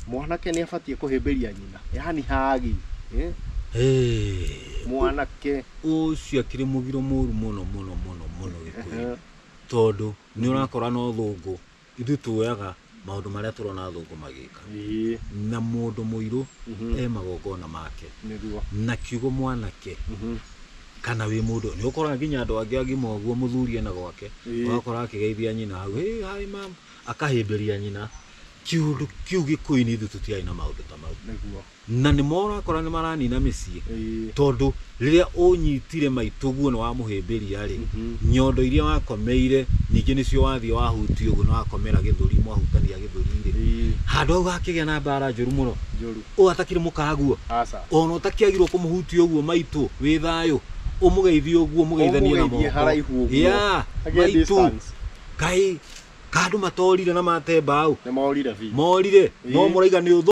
Mwanake nĩ abatiĩ kũhĩmbĩria nyina, yani hagi, eh? Mwanake Ũcio akĩrĩ mũgiro mũru mũno mũno mũno mũno Gĩkũyũ, tondũ nĩ ũrakora no thũngũ, ithuĩ tuoyaga maũndũ marĩa tũrona thũngũ magĩka, na mũndũ mũirũ e magongona make. Nĩguo. Na kiugo mwanake kana wĩ mũndũ, nĩ ũkoraga nginya andũ angĩ agima ũguo, mũthuri ena gwake, ũgakora akĩgeithia nyina hau, "Hey, hi mum," akahĩmbĩria nyina. Kĩũndũ kĩu Gĩkũyũ-inĩ ithuĩ tũtiarĩ na maũndũ ta mau. Nĩguo. Na nĩ morakora nĩ maranina mĩciĩ, tondũ rĩrĩa ũnyitire maitũguo nĩ wamũhĩmbĩria rĩ, nyondo iria wakomeire ningĩ nĩcio wathiĩ wahutia ũguo, nĩ wakomera gĩthũri, mwahutania gĩthũri rĩ, handũ hau hakĩgĩa na mbara njũru mũno. Njũru. Ũyũ atakĩrĩ mũkaguo. Aca. Ona ũtakĩagirwo kũmũhutia ũguo maitũ wĩ thayũ, ũmũgeithie ũguo, mũgeithanie na Ũmũgeithie moko. haraihu ũguo. Ya, Hagĩe maitũ. distance. Kaĩ kandũ matorire na mate mbaũ. Nĩ morire biũ. Morire no mũraiga nĩ ũthũ.